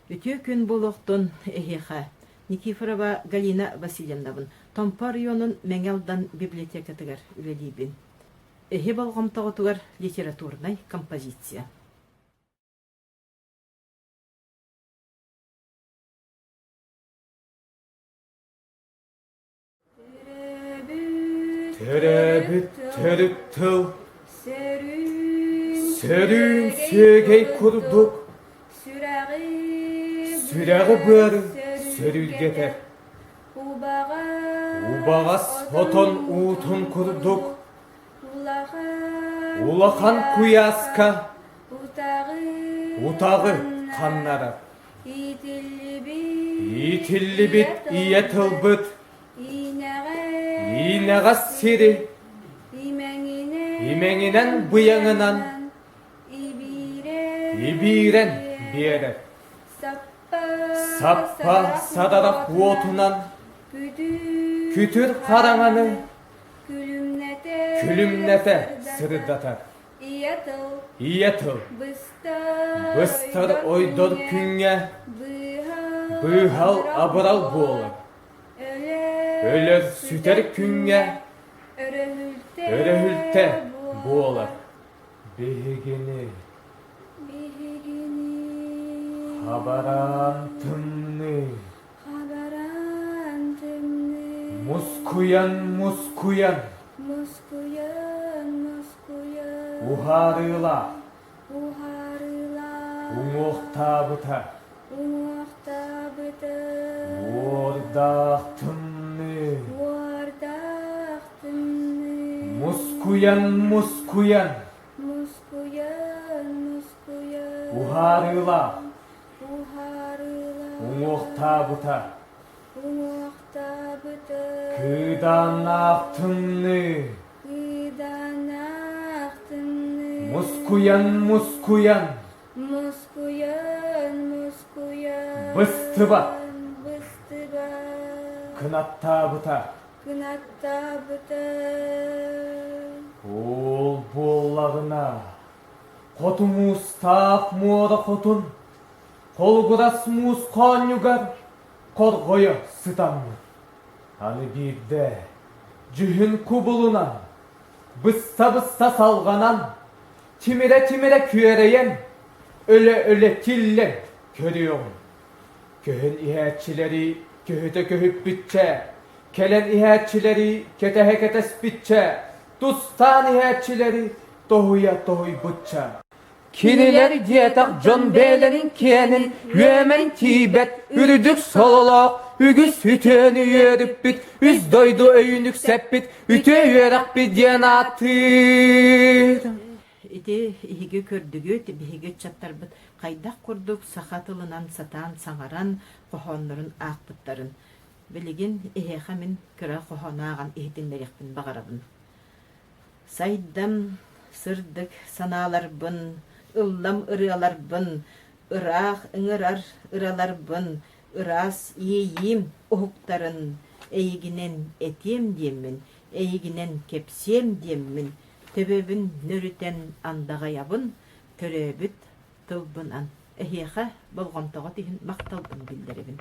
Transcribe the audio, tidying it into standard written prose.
Үтүө күн буолуохтун эһиэхэ! Никифорова Галина Васильевнабын Томпо оройуонун Мэҥэ Алдан библиотекатыгар үлэлиибин. Эһи болҕомтоҕутугар литературнай композиция. Төрөөбүт төрүт тыл сөрүүн сүөгэй курдук сүрэҕи быары сөрүргэтэр убаҕас отон уутун курдук улахан куйааска утаҕы ханнарар Иитиллибит ийэ тылбыт иинэҕэс сири имэҥинэн быйаҥынан ибиирэн биэрэр. Саппа садарах уотунан күтүр хараҥаны күлүмнэтэ сырдатар. Ийэ тыл. Ийэ тыл. Быстар, Быстар ойдор күҥҥэ быыһал, быыһал абырал буолар. Өлөр, Өлөр сүтэр күҥҥэ өрөһүлтэ, өрөһүлтэ буолар. Биһигини Биһигини хабараан тымныы хабараан тымныы мускуйан мускуйан мускуйан мускуйан Уһаарыылаах уһаарыылаах уҥуохтаабыта уҥуохтаабыта уордаах тымныы уордаах тымныы мускуйан мускуйан мускуйан мускуйан уһаарыылаах уһаарыылаах уҥуохтаабыта уҥуохтаабыта кыыдааннаах тымныы Кыыдааннаах тымныы Мускуйан мускуйан Мускуйан мускуйан Быстыбат Быстыбат Кынаттаабыта Кынаттаабыта Ол буоллаҕына хоту муустаах муора хотун холугурас муус хоонньугар хорҕойо сытаммыт. Аны биирдэ дьүһүн кубулунан, быста-быста салҕанан, тимирэ-тимирэ күөрэйэн, өлө-өлө тиллэн көрүөҕүм. Көһөн иһээччилэри көһүтэ көһүппүччэ, кэлэн иһээччилэри кэтэһэ кэтэспиччэ, тустаан иһээччилэри тоһуйа тоһуйбучча. Кинилэр диэтэх дьон бэйэлэрин киэнин үөмэн тиийбэт үрдүк сололоох үгүс үтүөнү үөрүппүт үс дойду өйүн үксэппит үтүө үөрэхпит диэн ааттыыр. Ити иһиги көрдүгүт, биһиги ыччаттарбыт хайдах курдук саха тылынан сатаан саҥаран хоһооннорун аахпыттарын. Билигин эһиэхэ мин кыра хоһоон ааҕан иһитиннэриэхпин баҕарабын. Сайдам сырдык санааларбын, ыллам ырыаларбын, ыраах ыҥырар ыраларбын, ыраас иэйиим уһуктарын эйигинэн этиэм диэммин, эйигинэн кэпсиэм диэммин, төбөбүн нөрүтэн андаҕайабын, төрөөбүт тылбынан. Эһиэхэ болҕомтоҕут иһин махталбын биллэрэбин.